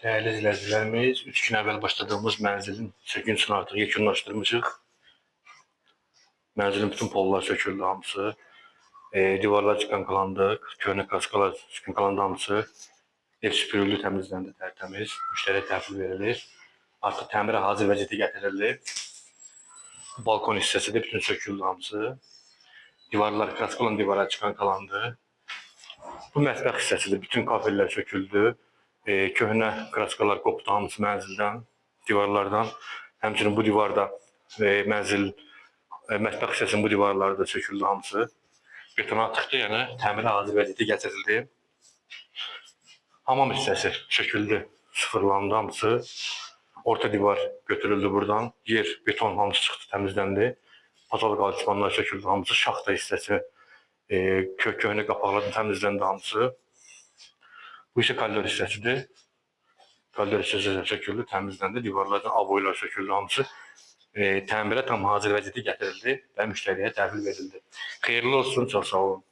Dəyərli izləyicilərimiz, 3 gün əvvəl başladığımız mənzilin söküntüsünü artıq yekunlaşdırmışıq. Mənzilin bütün pollar söküldü hamısı. Divarlar çıkankalandı, köhnə kaskalar çıkankalandı hamısı. Ev süpürüldü, təmizləndi, tərtəmiz. Müştəriyə təhvil verilir. Artıq təmirə hazır vəziyyətə gətirildi. Balkon hissəsi də bütün söküldü hamısı. Divarlar, kraska olan divarlar çıkankalandı. Bu mətbəx hissəsidir. Bütün kafellər söküldü. Köhnə kraskalar qopdu hamısı mənzildən, divarlardan. Həmçinin bu divarda mənzil mətbəx hissəsinin bu divarları da söküldü hamısı. Betona atıqdı, yəni təmirə hazır vəziyyətə gətirildi. Hamam hissəsi söküldü, sıfırlandı hamısı. Orta divar götürüldü buradan. Yer, beton hamısı çıxdı, təmizləndi. Patolog alçıpanlar söküldü hamısı. Şaxta hissəsi, köhnə qapaqlardan təmizləndi hamısı. Bu isə koridor hissəsidir. Koridor hissəsi də söküldü, təmizləndi. Divarlardan aboylar söküldü hamısı. Təmirə tam hazır vəziyyətə gətirildi və müştəriyə təhvil verildi. Xeyirli olsun, çox sağ olun.